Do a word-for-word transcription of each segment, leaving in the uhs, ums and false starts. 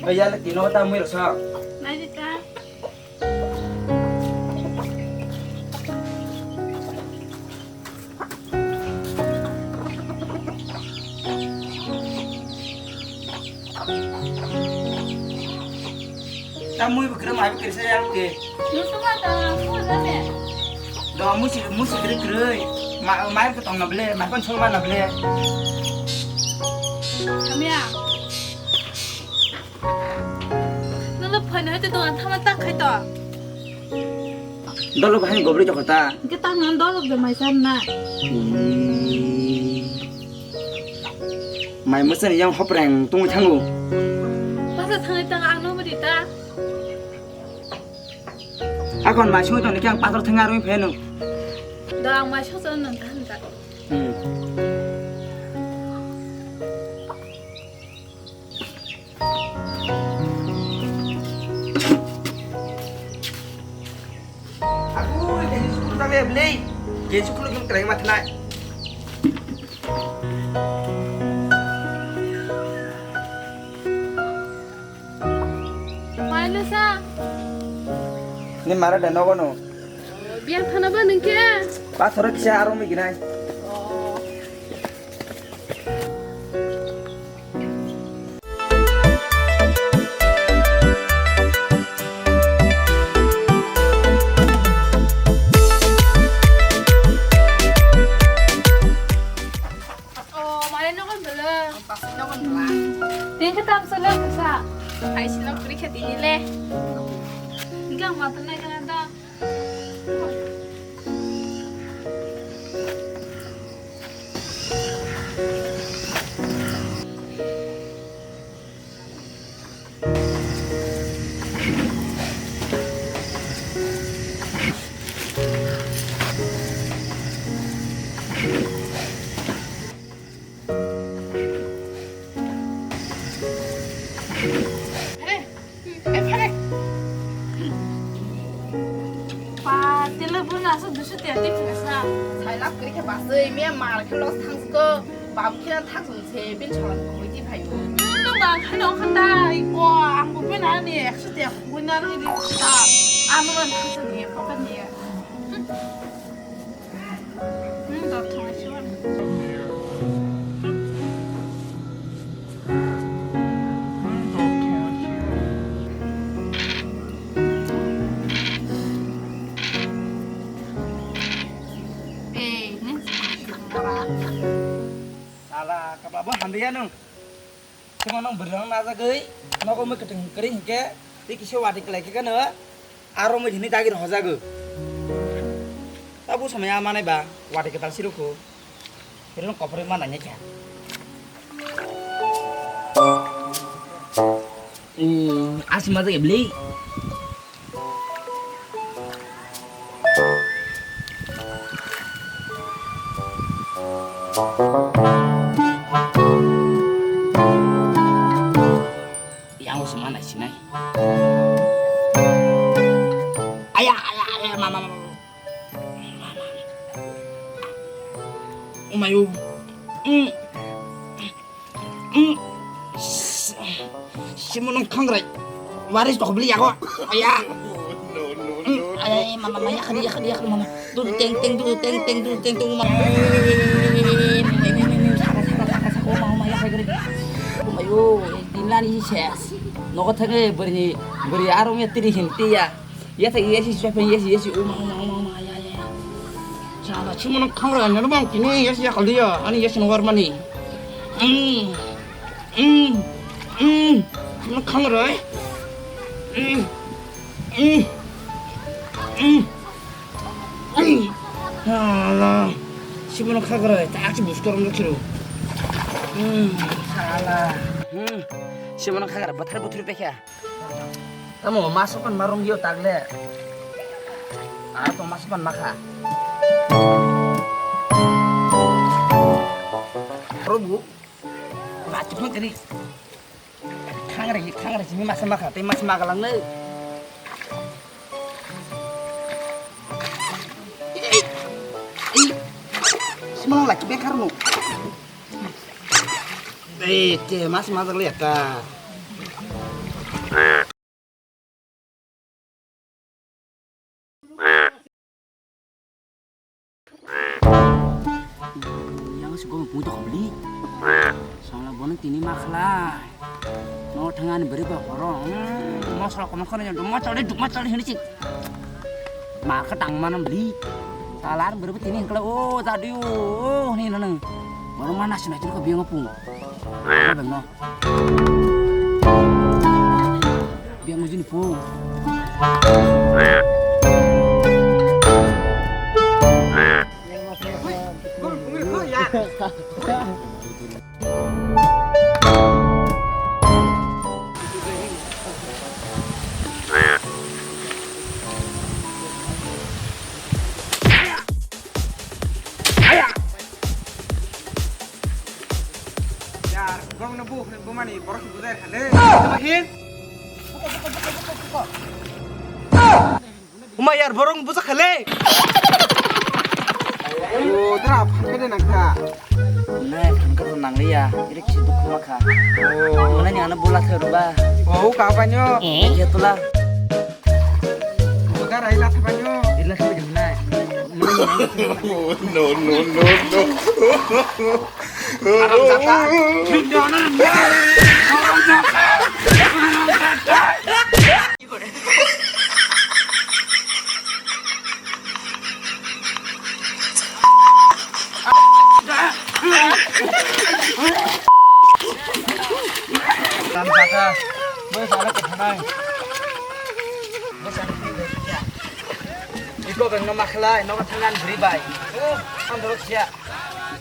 Oya le tino ta mui rosok. Nai di ta. Ta mui bwkrwng mai bwkrwng se yang ke. Nusuma ta, nusuma ta ne. Do musi musi kri kri. Ma mai ko tong na ble, mai kon chol ma na ble. Kamya. Nolo phone hai to dogan thama tak khai to. Dolo bahai gobri to kota. Ke tang nan dolo be mai san na. Mai musen yang hopreng tung thangu. Pasa thang tang ano bri ta. Akon mai sui toni kang pator thenga rui phenu. Dang mai so so nang kan ta. Hmm. Aku jadi sukul tak ya beli. Jadi sukul yang kering mati naik. Mailasa. Ni mara da nogo no. Biang thana ba nengke. Pathoro kisa aro mi ginai. Oh, mare nogon bela. Nogon bela. Tengke tam sele kasa. Hai silo kri khati ni le. Enggak mata na kana da. Pare. Eh, pare. Pa, tele buna so dusu te ati kasa. Sai lap kri khe basui, me mar khe los thang ko. Bam khe thang sung se, bin chon ko di phayu. Nung bang khe no khan dai. Ko, ang ko bin ani ekso te ko na ri di ta. Amo ban thang sa ni, ko kan ni. Sala, kapa bo hamriya nung. Temo nung bwrwng najagwi nogo mui kwtwng kwrwi hinkhe tei kisa watwi kwlai khe kano aro mui hini dagi rw hojago. Tabuk samaya manai ba watwi kwtal sirukhu. Rwng koprwi manai kha. Umm, aswk majak ebli. Yang usah mana sih, Nay? Ayah, ayah, ayah, mama, mama. Umayu. Mm. Mm. Simonong khangrai. Waris tok beli yago. Aya. Mm. Ay, ay, mama, mama, yakari, yakari, yakari, mama. Dul teng, teng, dul teng, teng, dul teng, teng, mama. Saka, saka, saka, saka, mama, mama, yakari, yakari. Umayu, dinlani ses. Nogo thangwi bwrwini, bwrwi arwngya tiri hin tiya. Yasa, yasi, swepe, yasi, yasi, uma, uma, uma, uma, ya, ya, ya. Sala, chimano khangra, nalo bang kini, yasi, ya, kali, ya, ani, yasi, no, warmani. Mm, mm, mm, chimano khangra, eh? Mm, mm, mm, mm. Sala, chimano khangra, tak si buskar, no, kiro. Mm, sala. Mm, chimano khangra, bathar, bathar, pekha. Tamo masa pan marung yo tagle. Ah, to masa pan makha. Robu. Batuk no teri. Khangre, khangre simi masa makha, te masa makalang le. Ei, ei. Sima lagi bekar no. Eh, te masa makalang le ta. Yang si gong pung to kobli. Sangla bono tini makhlai. No thangan beri ba horo. Hmm, masala kono kono yang duma chale duma chale hini sih. Maka tang mana beli. Talar beri tini hengkla oh tadi oh ni nana. Bono mana sih na churka biang pung. Bengno. Biang ujini po. Yar, gong no bu, bu mani, borok si bujai khale. Hin. Uma yar, borok buja khale. O, tara, phangkene nangkha. Ne, phangkene nangliya, irik si dukhu makha. O. Mana ni ana bola khe ruba. O, ka panyo. Iya tula. Ugar ai la thapanyo. Ila khe jumna. No, no, no, no. Iko beng no makhlai, no thangan bri bai. Andro sia.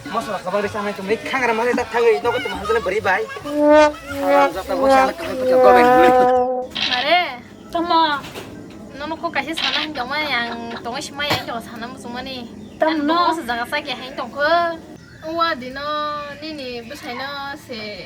Masala kabang risa mai tumri khangra mane ta thangwi nogo tum hanjale bari bai. Jata masala kabang pake gobeng. Mare, tamo. Nono ko kaisa sana hin joma yang tongo sima yang joma sana musumani. Tamo no. Sa jaga sa ke hin tongko. Wa dino nini bwsaino se.